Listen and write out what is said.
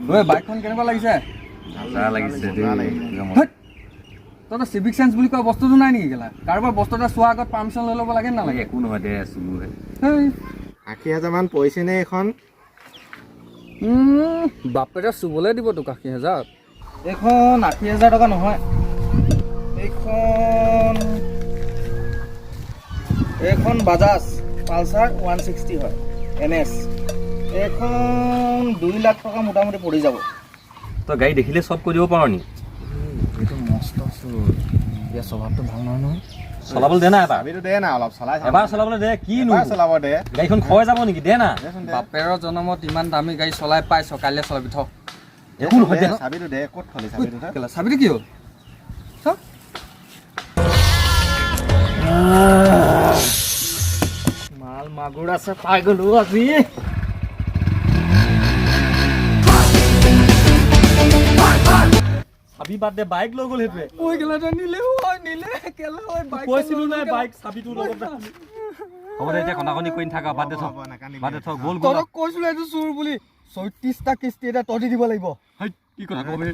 ঐ, বাইকখন কেনেকুৱা লাগিছে? মজা লাগিছে দেই। ধেৎ, তহঁতৰ চিভিক চেন্স বুলি কোৱা বস্তুটো নাই নেকি কেলা? কাৰোবাৰ বস্তু এটা চোৱাৰ আগত পাৰ্মিশ্যন লৈ ল'ব লাগে নে নালাগে? একো নহয় দে, চুলোহে। হেই। 80 হাজাৰমান পৰিছেনে এইখন? বাপেৰে চুবলৈ দিব তোক 80 হাজাৰ। এইখন 80 হাজাৰ টকা নহয়। এইখন বাজাজ পালচাৰ 160 হয়, এন এছ। এইখন 2 লাখ টকা মোটামুটি পৰি যাব। তই গাড়ী দেখিলে চব কৰি দিব পাৰ নি? এইটো মস্ত চোৰ, ইয়াৰ স্বভাৱটো ভাল নহয় নহয়। চলাবলৈ দে না এবাৰ। চাবিটো দে না, অলপ চলাই চাওঁ। এবাৰ চলাবলৈ দে, কিনো। এবাৰ চলাব দে। গাড়ীখন খয় যাব নেকি? দে না। দেচোন দে। বাপেৰৰ জনমত ইমান দামী গাড়ী চলাই পাইছ, কাইলৈ চলাবি থ। একো নহয় দে। চাবিটো দে, ক'ত থলি চাবিটো তই? কেলা, চাবিটো কি হ'ল? চা। মাল মাগুৰ আছে, পাই গ'লো আজি। চাবি বাদ দে, বাইক লৈ গ'ল সেইটোৱে। ঐ কেলা, তই নিলে ঐ, নিলে কেলা ঐ, বাইক। কৈছিলো নাই, বাইক চাবিটো লগত ৰাখ। হ'ব দে, এতিয়া কন্দা কন্দি কৰি নাথাক আৰু, বাদ দে থ। হ'ব, নাকান্দিবি। বাদ দে থ, গ'ল গ'ল। তহঁতক কৈছিলো এইটো চোৰ বুলি। 36টা কিস্তি এতিয়া তহঁতি দিব লাগিব। কি কথা কবি?